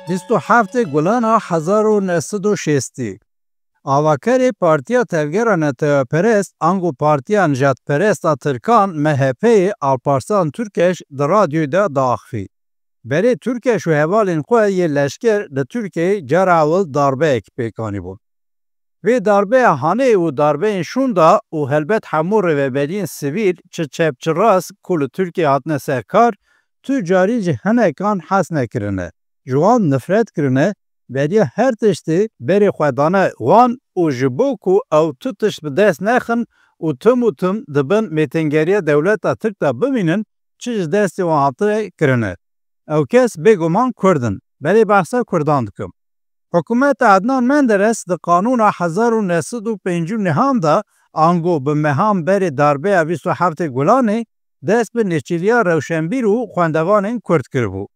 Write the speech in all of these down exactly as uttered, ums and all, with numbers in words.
Bîst û heftê Gulana hezar û neh sed û şêstî, avakarê Partiya Tevgera Neteweperest ango Partiya Nijadperest a Tirkan, M H P'yê, Alparslan Türkeş di radyoyê de diaxivî. Berê Türkeş û hevalên xwe yê leşker li Tirkiyeyê cara ewil darbeyek pêk anîbûn. Vê darbeya hanê û darbeyên şûnda û helbet hemû rêveberiyên sivîl, çi çep çi rast, ku li Tirkiyeyê hatine ser kar, tu carî ji hinekan hez nekirine. Ji wan nifret kirine, beriya her tiştê berê xwe dane wan û ji bo ku ew tu tişt bi dest nexin û tim û tim di bin mêtingeriya dewleta Tirk de bimînin, çi ji destê wan hatine kirine. Ew kes bêguman Kurd in. Berê behsa Kurdan dikim. Hikûmeta Adnan Menderes di qanûna hezar û neh sed û pêncî û nehan de, ango bi mehan berê darbeya bîst û heftê Gulanê, dest bi neçîriya rewşenbîr û xwendevanên Kurd kiribû.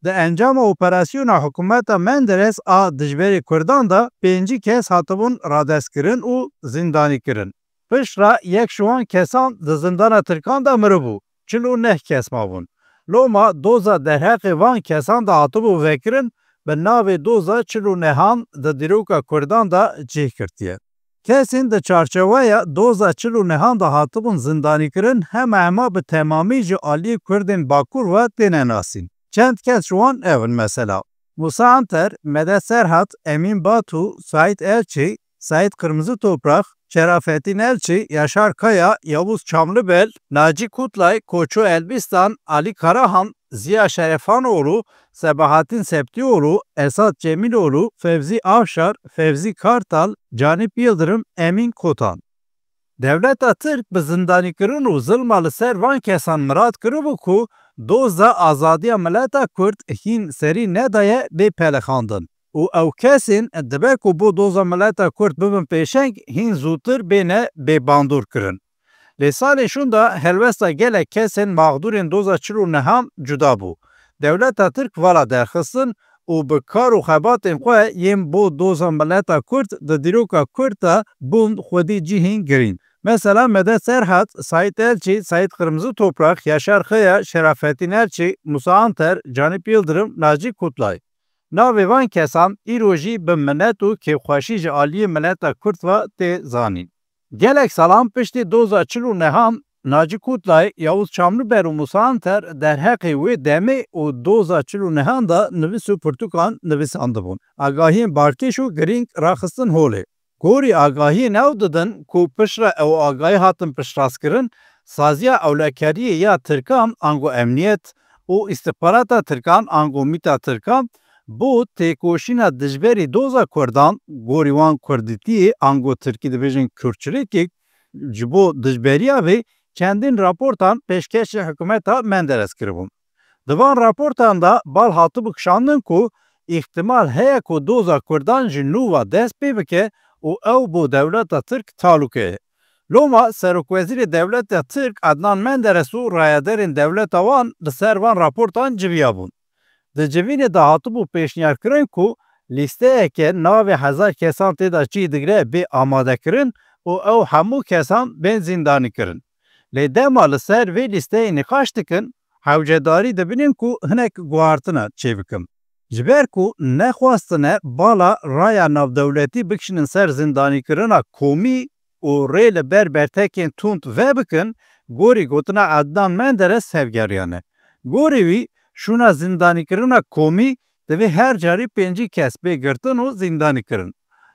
Di encama operasyona hikûmeta Menderes a dijberê Kurdan de pêncî kes hatibûn radestkirin û zîndanîkirin. Piştre yek ji wan kesan di zindana Tirkan de miribû, çil û neh kes mabûn. Loma doza derheqê van kesan de hatibû vekirin, bi navê doza çil û nehan di dîroka Kurdan de cih girtiye. Kesên di çarçeweya doza çil û nehan de hatibûn zindanîkirin, hema hema bi temamî ji aliyê Kurdên Bakur ve têne nasîn. Çend kes ji wan ev in, mesela, Musa Anter, Medet Serhat, Emîn Batu, Saîd Elçî, Saîd Qirmizi Toprak, Şerafettin Elçî, Yaşar Kaya, Yavuz Çamlıbel, Naci Kutlay, Koço Elbistan, Ali Karahan, Ziya Şerefanoğlu, Sebahattin Septioğlu, Esat Cemiloğlu, Fevzi Avşar, Fevzi Kartal, Canip Yıldırım, Emîn Kotan. Dewleta Tirk bi zindanîkirin û zilma li ser van kesan mirad kiribû ku doza azadiya mileta Kurd hîn serî nedaye bê pelixandin û ew kesên dibe ku bo doza mileta Kurd bibin pêşeng hîn zûtir bêne bêbandor kirin. Lê salên şûnda helwesta gelek kesên maxdûrên doza çil û nehan cuda bû. Dewleta Tirk vala derxistin û bi kar û xebatên xwe yên bo doza mileta Kurd di dîroka Kurd de bûn xwedî cihên girîng. Mesela Medet Serhat, Saîd Elçî, Saîd Qirmizi Toprak, Yaşar Kaya, Şerafettin Elçî, Musa Anter, Canip Yıldırım, Naci Kutlay. Navê van kesan îro jî bi minet û kêfxweşî ji aliyê mileta Kurd ve tê zanîn. Gelek salan piştî doza çil û nehan, Naci Kutlay, Yavuz Çamlıbel û Musa Anter derheqê wê demê û doza çil û nehan de nivîs û pirtûkan nivîsandibûn. Agahiyên balkêş û girîng raxistin holê. Gorî agahiyên ew didin ku piştre ew agahî hatin piştrastkirin, saziya ewlekariyê ya Tirkan ango emniyet û îstixbarata Tirkan ango mîta Tirkan bo têkoşîna dijberî doza Kurdan, gorî wan Kurdîtiyê ango Tirkî dibêjin Kürtçülükê, ji bo dijberiya vê çendîn raportan pêşkêşî hikûmeta Menderes kiribûn. Di van raportan de bal hatibû kişandin ku îhtimal heye ku doza Kurdan ji nû ve dest pê bike û ew bo dewleta Tirk talûke ye. Loma serokwezîrê dewleta Tirk Adnan Menderes û rayedarên dewleta wan li ser van raportan civiyabûn. Di civînê de hatibû pêşniyarkirin ku lîsteyeke navê hezar kesan tê de cih digire bê amadekirin û ew hemû kesan bên zîndanîkirin. Lê dema li ser vê lîsteyê nîqaş dikin, hewcedarî dibînin ku hinek guhartina çêbikin. Ji ber ku nexwastine bala raya navdewletî bikişînin ser zîndanîkirina komî û rê li ber bertekên tund vebikin, gorî gotina Adnan Menderes hevgeriyane. Gorî wî, şûna zîndanîkirina komî divê her carî pêncî kes bê girtin û zîndanîkirin.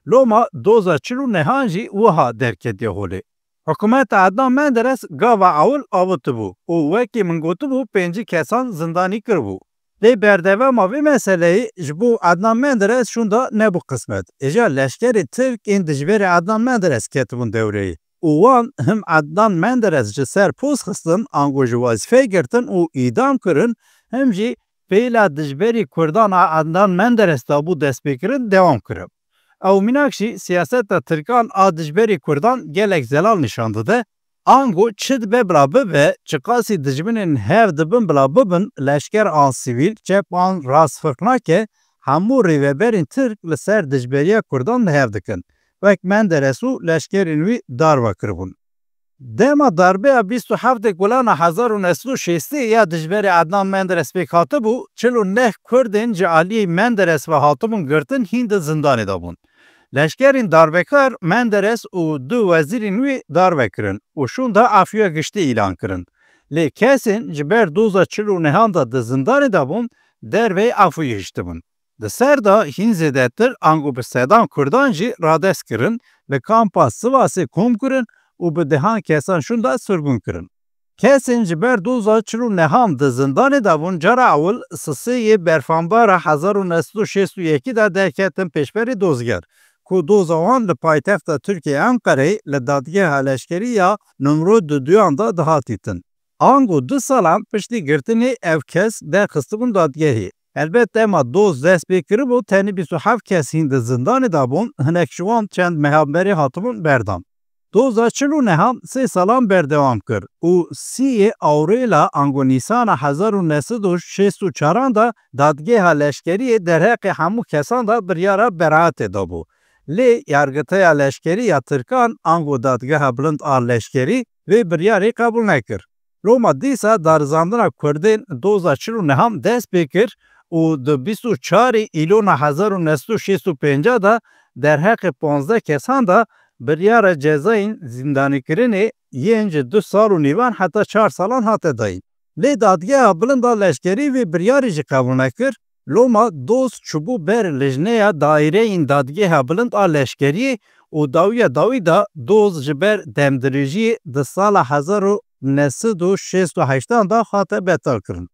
Loma doza çil û nehan jî wiha derketiye holê. Hikûmeta Adnan Menderes gava ewil avitibû û wekî min gotibû pêncî kesan zindanî kiribû. Lê berdevama vê meseleyê ji bo Adnan Menderes şûnda nebû qismet. Êja leşkerê Tirk ên dijberê Adnan Menderes ketibûn dewreyê û wan him Adnan Menderes ji ser post xistin ango ji wezîfeyê girtin û îdam kirin, him jî pêla dijberî Kurdan a Adnan Menderes de bû destpêkirin dewam kirin. Ew mînak jî siyaseta Tirkan a dijberî Kurdan gelek zelal nîşan dide. Ango çi dibe bila bibe, çiqasî dijminên hev dibin bila bibin, leşker an sivîl, çep an rast firq nake, hemû rêveberên Tirk li ser dijberiya Kurdan li hev dikin. Wek Menderes û leşkerên wî darva kiribûn. Dema darbeya bîst û heftê Gulana hezar û neh sed û şêstê ya dijberê Adnan Menderes pêk hatibû, çil û neh Kurdên ji aliyê Menderes ve hatibûn girtin hîn di zindanê de bûn. Leşkerên darbekar Menderes û du wezîrên wî darve kirin û şûnda afûya giştî îlan kirin. Lê kesên ji ber doza çil û nehan de di zindanê de bûn, derveyî afûyê hiştibûn. Di ser de hîn zêdetir ango bi sedan Kurdan jî radest kirin, li kampa Sivasê kom kirin û bi dehan kesan şûnda sirgûn kirin. Kesên ji ber doza çil û nehan di zindanê de bûn, cara ewil sisê yê berfanbara hezar û neh sed û şêst û yekî de derketin pêşberî dozger, ku doza wan li paytexta Tirkiyeyê Enqereyê li dadgeha leşkerî ya numro duduyan de dihat dîtin. Ango du salan piştî girtinê ev kes derxistibûn dadgehê. Helbet dema doz dest pê kiribû, tenê bîst û heft kes hîn di zindanê de bûn, hinek ji wan çend meha berê hatibûn berdan. Doza çil û nehan sê salan berdewam kir û sîyê Awrêla ango Nîsana hezar û neh sed û şêst û çaran de dadgeha leşkeriyê derheqê hemû kesan de biryara beraetê dabû. Lê yargiteya leşkerî ya Tirkan ango Dadgeha Bilind a Leşkerî vê biryarê qebûl nekir. Loma dîsa darizandina Kurdên doza çil û nehan dest pê kir û di bîst û çarê Îlona hezar û neh sed û şêst û pênc de derheqê panzdeh kesan de biryara cezayên zîndanîkirinê yên ji du sal û nîvan heta çar salan hate dayîn. Lê Dadgeha Bilind a Leşkerî vê biryarê jî qebûl nekir. Loma doz çûbû ber lijneya daîreyên Dadgeha Bilind a Leşkeriyê û dawiya dawî de doz ji ber demdirêjiyê di sala hezar û neh sed û şêst û heştan de hate betalkirin.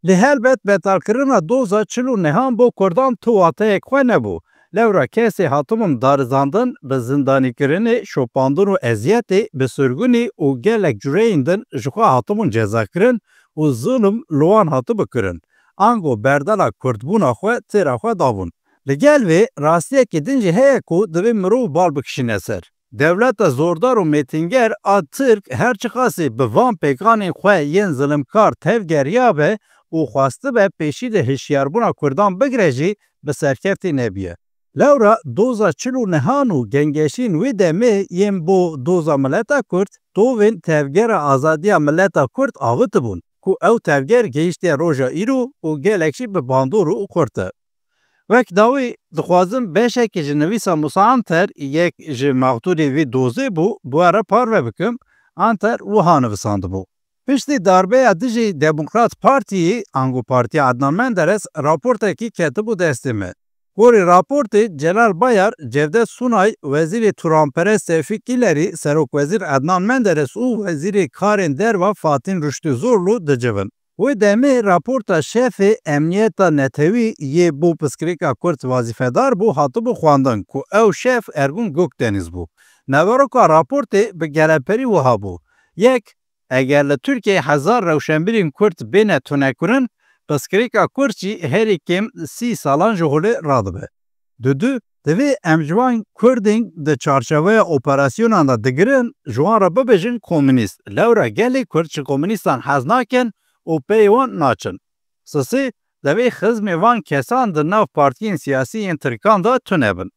Lê helbet betalkirina doza çil û nehan bo Kurdan tu wateyek xwe nebû. Lewra kesê hatibûn darizandin, bi zindanîkirinê, şopandin û eziyetê, bi sirgûnî û gelek cureyên din ji xwe hatibûn cezakirin û zulm li wan hatibû kirin. Ango berdela Kurdbûna xwe têra xwe dabûn. Li gel vê, rastiyekî din jî heye ku divê mirov bal bikişîne ser. Dewleta zordar û mêtînger a Tirk her çiqasî bi van pêkanên xwe yên zilimkar tevgeriyabe û xwestibe pêşî de hişyarbûna Kurdan bigire jî, bi serkeftî nebiye. Lewra doza çil û nehan û gengeşîn wê demê yên bo doza mileta Kurd, tovên tevgera azadiya mileta Kurd avitibûn, ku ew tevger gihîştiye roja îro û gelek jî bi bandor û xurt e. Wek dawî dixwazim beşekî ji nivîsa Musa Anter, yek ji mexdûrê vî dozê bû, bi we re parve bikim. Anter wiha nivisandibû. Piştî darbeya dijî Demokrat Partiyê, ango Partiya Adnan Menderes, raportekî ketibû destê me. Gorî raportê Celal Bayar, Cevdet Sunay, wezîrê turanperest Tevfîk Kîlerî, serokwezîr Adnan Menderes û wezîrê karên derva Fatîn Ruştî Zorlu dicivin. Wê demê raporta şefê Emniyeta Netewî yê bo piskirêka Kurd wazîfedar bû hatibû xwendin ku ew şef Ergun Gökdeniz bû. Naveroka raportê bi gelemperî wiha bû: Yek, eger li Tirkiyeyê hezar rewşenbîrên Kurd bêne tunekirin, piskirêka Kurd jî herî kêm sî salan ji holê radibe. Dudu, divê em ji van Kurdên di çarçeveya operasyonan de digirin, ji wan re bibêjin komûnîst. Lewra gelê Kurd ji komûnîstan hez nakin û peyê wan naçin. Sisê, divê xizmê van kesan di nav partiyên siyasî yên Tirkan de tune bin.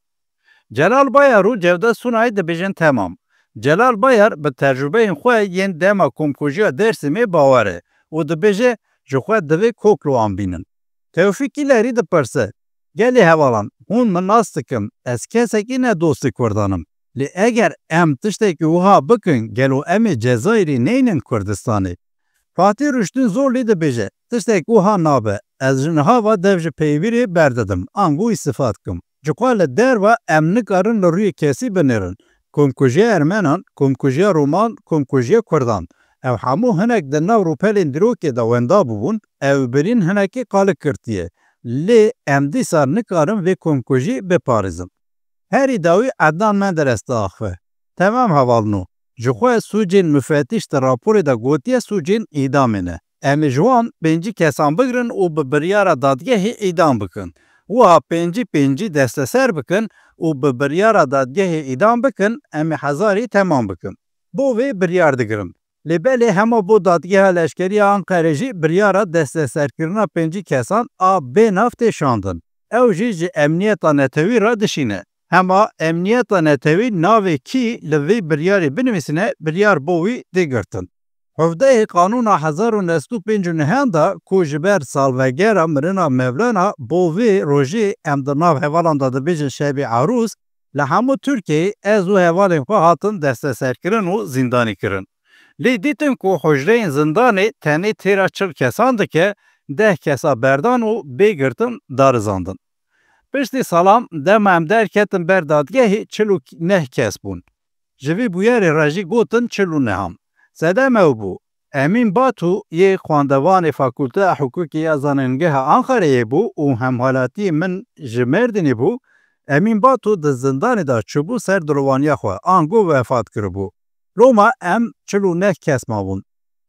Celal Bayar û Cevdet Sunay dibêjin temam. Celal Bayar bi tecrûbeyên xwe yên dema komkujiya Dêrsimê bawer e û dibêje ji xwe divê kok li wan bînin. Tewfîk Kîlerî dipirse, Gelê hevalan, hûn min nas dikin, ez kesekî ne dostê Kurdan im. Lê eger em tiştekî wiha bikin, gelo em ê Cezayirê neynin Kurdistanê? Fatî Ruştîn Zorlî dibêje, tiştek wiha nabe. Ez ji niha ve dev ji peywîrê berdidim, ango îstifa dikim. Ji xwe li derve em nikarin li rûyê kesî binêrin. Komkujiya Ermenan, komkujiya Roman, komkujiya Kurdan. Ew hemû hinek di nav rûpelên dîrokê de wenda bûbûn, ew birîn hinekî qalik girtiye. Lê em dîsa nikarin vê komkujî biparêzin. Herî dawî Ednan Menderes diaxive. Temam hevalno. Ji xwe sûcên mufetîş di raporê de gotiye sûcên îdamê ne. Em ê ji wan pêncî kesan bigirin û bi biryara dadgehê îdam bikin. Wiha pêncî pêncî desteser bikin û bi biryara dadgehê îdam bikin, em ê hezarî temam bikin. Bo vê biryar digirin. Lê belê hema bo Dadgeha Leşkerî ya Anqerê jî biryara desteserkirina pêncî kesan a bênav tê şandin. Ew jî ji emniyeta netewî re dişîne. Hema emniyeta netewî navê kî li vê biryarê binivîsine, biryar bo wî tê girtin. Hevdehê Qanûna hezar û neh sed û pêncî û neh de ku ji ber salvegera mirina Mevlana bo vê rojê em di nav hevalan de dibêjin şevê Arûs, li hemû Tirkiyeyê ez û hevalên xwe hatin desteserkirin û zîndanî kirin. Lê dîtin ku hujreyên zindanê tenê têra çil kesan dike, deh kesa berdan û bê girtin darizandin. Piştî salan dema em derketin ber dadgehê çil û neh kes bûn. Ji vî bûyerê re jî gotin çil û nehan. Sedem ew bû, Emîn Batu yê xwendevanê Fakulteya Hiqûqê ya Zanîngeha Anqereyê bû û hemwelatiyê min ji Mêrdînê bû. Emîn Batu di zindanê de çûbû ser dilovaniya xwe, ango wefat kiribû. Loma em çil û neh kes mabûn.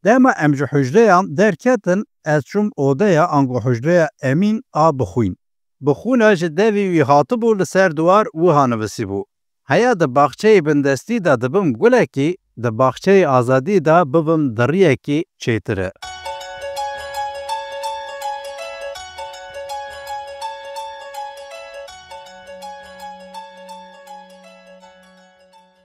Dema em ji hujreyan derketin, ez çûm odeya ango hujreya Emîn a bixwîn. Bi xwîna ji devê wî hatibû li ser diwar wiha nivîsîbû, Heya di baxçeyê bindestî de dibim gulekî, di baxçeyê azadî de bibim diriyekî çêtir e.